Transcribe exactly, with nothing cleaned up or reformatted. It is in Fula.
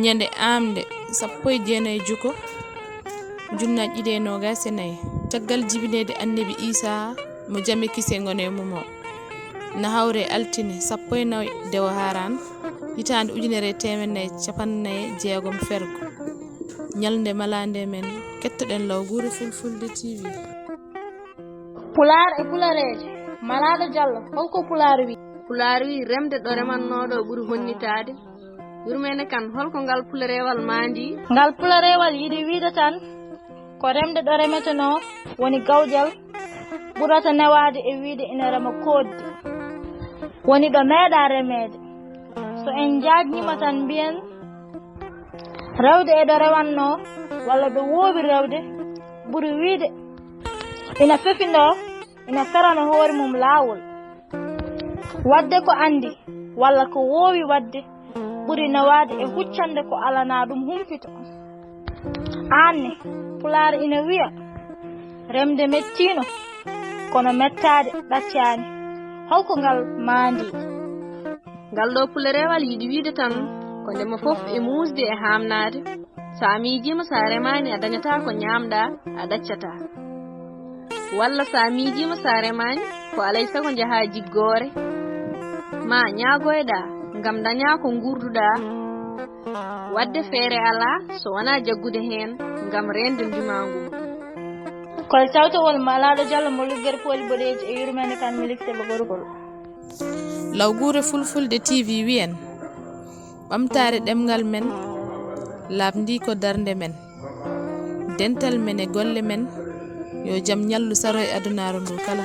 Ñande aamnde sappo e jeenayi juko, ujunnaaji ɗiɗi e noogaas e nayi, caggal jibineede Annabi Iisaa, mo jam e kisee ngona e mum o, na hawre e altine sappo e nayi Dewo Haaraan, hitaande ujunere e teemedde nayi e cappanɗe nayi e jeegom fergo. Ñalnde malaande men, kettoɗen Lawguure Fulfulde T V. Pulaar e pulareeje. Malaaɗo Jallo, holko Pulaar wi? Pulaar wi, remde ɗo remannooɗo ɓuri honnitaade. Yurmeende Kan, holko ngal pulareewal maandi? Ngal pulareewal yiɗi wiide tan ko remde ɗo remetenoo woni gawƴal ɓurata newaade e wiide ina rema kooddi. Woni ɗo meeɗaa remeede. So en njaajniima tan mbiyen rewde e ɗo rewannoo walla ɗo woowi rewde ɓuri wiide ina fefindoo, ina ferana hoore mum laawol. Waɗde ko anndi walla ko woowi waɗde ɓuri newaade e huccande ko alanaa ɗum humpito. Aan ne, Pulaar ina wiya, remde mettiino, kono mettaade ɗaccaani. Holko ngal maandi? Ngal ɗo pulareewal yiɗi wiide tan ko ndema fof e muusde e haamnaade. So a miijiima, so a remaani, a dañataa ko ñaamɗaa, a ɗaccataa. Walla so a miijiima, so a remaani, ko alay sago njahaa jiggoore. Ma ñaagoyɗaa ngam ndañaa ko nguurduɗaa. Waɗde feere alaa so wonaa jaggude heen ngam reende ndimaangu. Ko e tawtowol Malaaɗo Jallo mo Luggeer Pooli Boɗeeji e Yurmeende Kan Milik Sello Gorgol. Lawguure Fulfulde T V wiyen, ɓamtaare ɗemngal men, laaɓndi ko darnde men. Dental men e golle men, yo jam ñallu saro e adunaaru ndu kala.